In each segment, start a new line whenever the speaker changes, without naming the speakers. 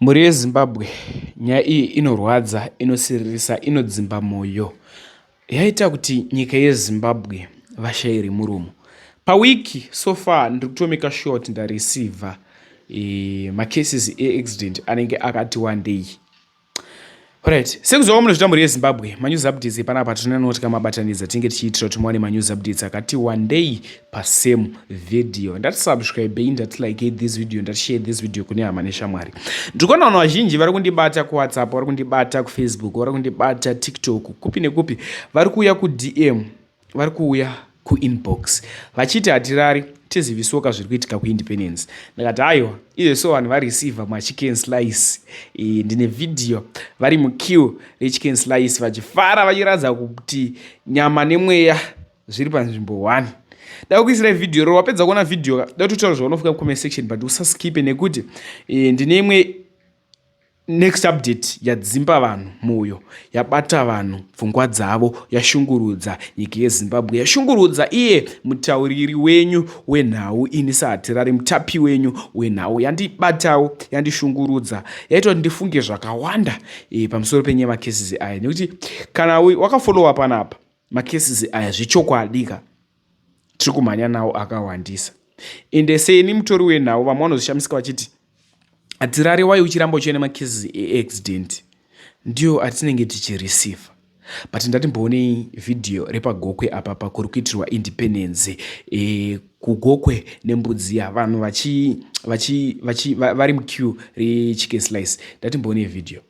Mhuri yeZimbabwe nyaya iyi inorwadza, inosiririsa, inodzimba moyo. Yaita kuti nyika yeZimbabwe vashaye remuromo. Pawiki so far ndiri kutomeka sure kuti ndareceiver e, macases eaccident anenge akati wandei. Alright, sekuziva kwamunozviita mhuri yeZimbabwe, manews updates epanapa tinonoti mabatanidza tinenge tichiitira kuti muwane manews updates akati wandei pasame video. Ndati subscribe, ndati like this video, ndati share this video kune hama neshamwari. Ndiri kuona vanhu vazhinji vari kundibata kuWhatsApp, vari kundibata kuFacebook, vari kundibata TikTok, kupi nekupi, vari kuuya kuDM, vari kuuya kuinbox vachiti hatirari tizivisoka zviri kuitika kuindependence. Ndakati aiwa, izve so vanhu vareceiver machicken slice. E, ndine vhidhiyo vari muqueue rechicken slice vachifara vachiratidza kuti nyama nemweya zviri panzvimbo 1. Da kuisirai vhidhiyo ro wapedza kuona vhidhiyo da kutotaura zvaunofunga kucomment section, but usaskipe nekuti e, ndine imwe next update yadzimba vanhu moyo, yabata vanhu pfungwa dzavo, yashungurudza nyika yeZimbabwe, yashungurudza iye mutauriri wenyu wenhau ini saHatirari, mutapi wenyu wenhau, yandibatawo, yandishungurudza, yaita kuti ndifunge zvakawanda e, pamusoro penyaya macases aya, nekuti kana wakafollowa panapa macases aya zvechokwadi ka tiri kumhanya nawo akawandisa. Ende seni mutori wenhau vamwe vanozvishamisika vachiti hatirari wai uchiramba uchiona macases eaccident, ndiyo atinenge tichireceive. But ndatimboonei vhidhiyo repaGokwe apapa kuri kuitirwa independence e, kuGokwe neMbudziya, vanhu vachi, vachi, vachi, vari muqueue rechicken slice. Ndatimboonei vhidhiyo.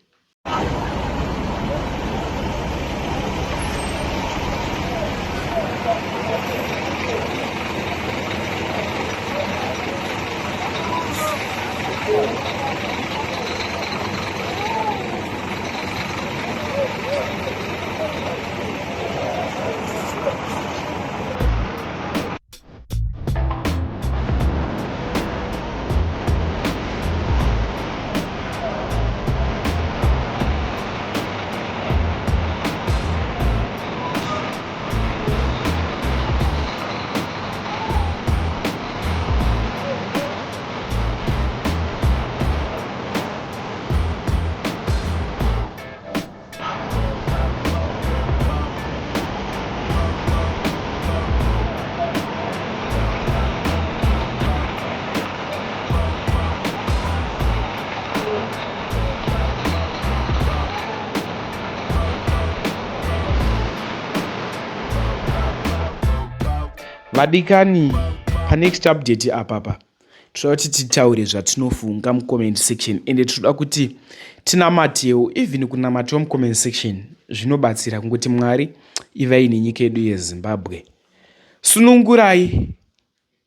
Vadikani, panext update apapa tinoda kuti titaure zvatinofunga mucomment section, ende tinoda kuti tinamatewo, even kunamatawo mucomment section zvinobatsira kungoti Mwari ivai nenyika yedu yeZimbabwe, sunungurai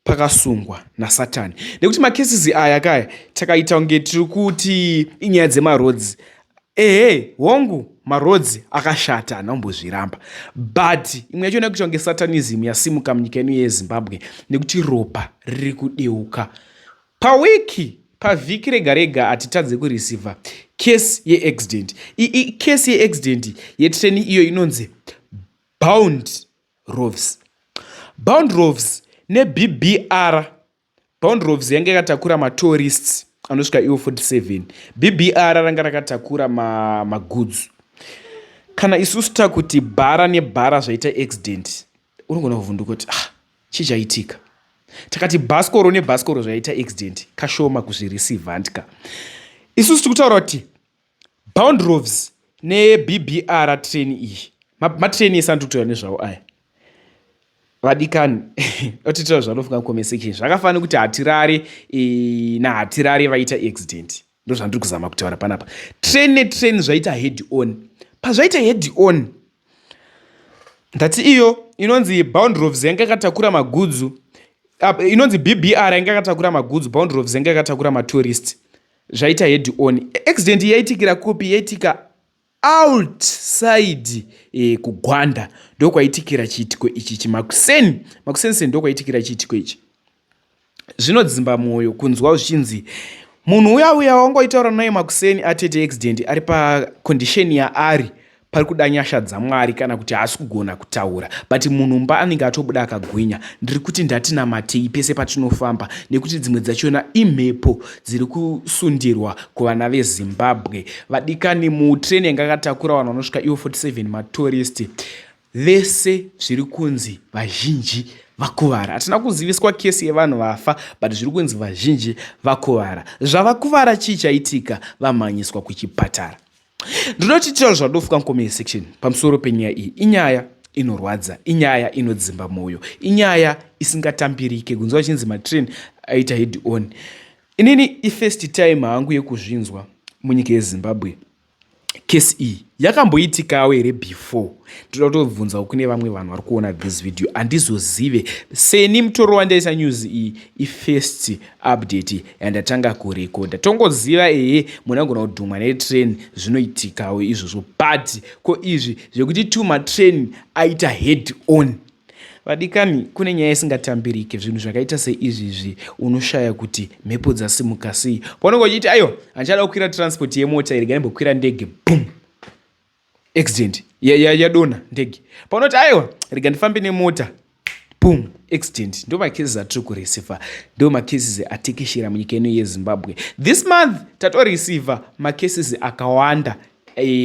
pakasungwa nasatani, nekuti macases aya kaya takaita kunge tiri kuti inyaya dzemaroads. Ehe, hongu, maroads akashata, hana kumbozviramba, but imwe yacho nekuita kunge satanism yasimuka munyika yedu yeZimbabwe, nekuti ropa riri kudeuka pawiki, pavhiki rega rega hatitadze kureceiva case yeaccident. Case yeaccident yetreni iyo inonzi Bound Roves, Bound Roves neBBR. Bound Roves yange yakatakura matourists anosvika iwo 47, BBR ranga rakatakura magoods. Kana isusu takuti bhara nebhara zvaita accident, unogona kuvhunduka kuti ah, chii chaitika? Takati bhasikoro nebhasikoro zvaita accident, kashoma kuzvireceive handika. Isusu tiri kutaura kuti Bound Roves neBBR train iyi, matrain ese andiri kutaura nezvawo aya, vadikani, otitaura zvanofunga mucomment section. Zvakafanira kuti hatirare e, nahatirare vaita accident, ndo zvandiri kuzama kutaura panapa. Train netrain zvaita head on. Pazvaita head on, ndati iyo inonzi Bound Roves yanga yakatakura magudzu, inonzi BBR yanga yakatakura magudzu, Bound Roves yanga yakatakura matourist, zvaita head on. Accident yaitikira kupi? Yaitika outside e, kuGwanda ndokwaitikira chiitiko ichi chimakuseni makuseni ndokwaitikira chiitiko ichi. Zvinodzimba mwoyo kunzwa zvichinzi munhu uya uya wangoitaura naye makuseni atete accident ari pacondition yaari. Pari kuda nyasha dzaMwari kana kuti haasi kugona kutaura, but munhu mba anenge atobuda akagwinya. Ndiri kuti ndatinamatei pese patinofamba, nekuti dzimwe dzachona imhepo dziri kusundirwa kuvana veZimbabwe. Vadikani, mutrain yanga akatakura vanhu vanosvika ivo 47 matourist vese, zviri kunzi vazhinji vakuvara. Hatina kuziviswa kesi yevanhu vafa, but zviri kunzi vazhinji vakuvara. Zvavakuvara, chii chaitika? Vamhanyiswa kuchipatara. Ndinoti titaura zvadofuka mucomment section pamusoro penyaya iyi. Inyaya inorwadza, inyaya inodzimba mwoyo, inyaya isingatambirike kunzwa chinzi matrain aita head on. Inini ifirst time hangu yekuzvinzwa munyika yeZimbabwe. Kesi iyi yakamboitikawo here before? Ndoda kutobvunzawo kune vamwe vanhu vari kuona this video. Handizozive seni mutoro wandaisa news iyi. Ifirst update yandatanga kurekodha. Tongoziva ehe, munhu agona kudhumwa netrain, zvinoitikawo izvozvo, but ko izvi zvekuti two matrain aita head on? Vadikani, kune nyaya isingatambirike. Zvinhu zvakaita seizvizvi, unoshaya kuti mhepo dzasimuka sei. Paunenge uchiti, "Aiwa, handichada kukwira transport yemota iri, gaimbokwira ndege," boom, accident, yadonha ndege. Paunoti, "Aiwa, rega ndifambe nemota," boom, accident. Ndo macases atiri kureceiva, ndo macases atekeshera munyika ino yeZimbabwe. This month tatoreceiva macases akawanda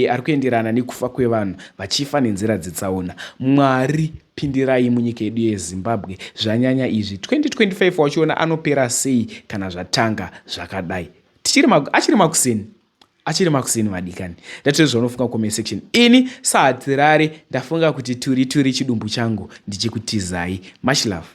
ari kuenderana nekufa kwevanhu vachifa nenzira dzetsaona. Mwari pindirai munyika yedu yeZimbabwe, zvanyanya izvi. 2025 wachiona anopera sei kana zvatanga zvakadai? Achiri makuseni, achiri makuseni, vadikani. Ndatiri zvaunofunga comment section. Ini sahatirare ndafunga kuti turi turi chidumbu changu ndichikutizai. Much love.